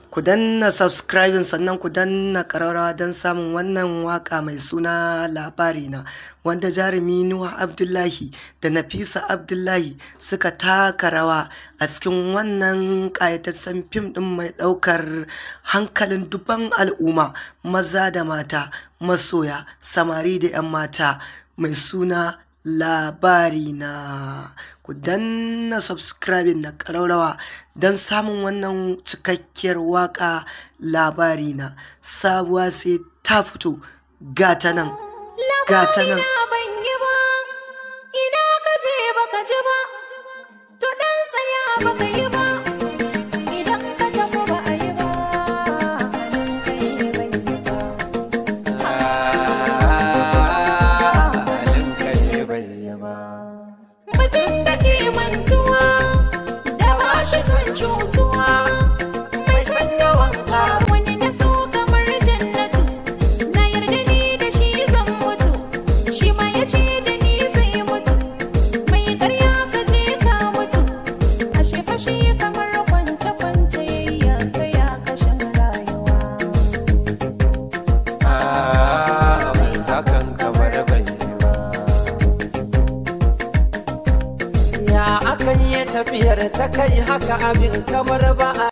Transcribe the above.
Ku danna subscribing, sannan ku danna ƙararrawa don samun wannan waka mai suna Labarina, wanda jarumi Nuhu Abdullahi da Nafisa Abdullahi suka taka rawa a cikin wannan ƙayataccen fim ɗin mai ɗaukar hankalin dubban al'umma, maza da mata, masoya, samari da 'yan mata, mai suna Labarina. Ku danna subscribing da ƙararrawa don samun wannan cikakkiyar waƙa Labarina. Sabuwa sai ta fito, gata nan, gata nan. Labarina ban yi ba, ina ka je baka ji ba, to ɗan tsaya baka yi ba, idan ka tafi ba a yi ba, halin kai ne bai yi ba. Halin kai bai yi ba. Mutum da ke mantuwa, da ba shi son cutuwa, mai son yawan wani na so kamar jannatu, na yarda ni da shi zan mutu, shi ma ya ce da ni zai mutu, mai karya ka je ka mutu, ashe fashe kamar kwance-kwance ya kai kashin rayuwa. Mai hakan kamar bai yi ba. Ya akan yi tafiyar ta kai haka, abin kamar ba a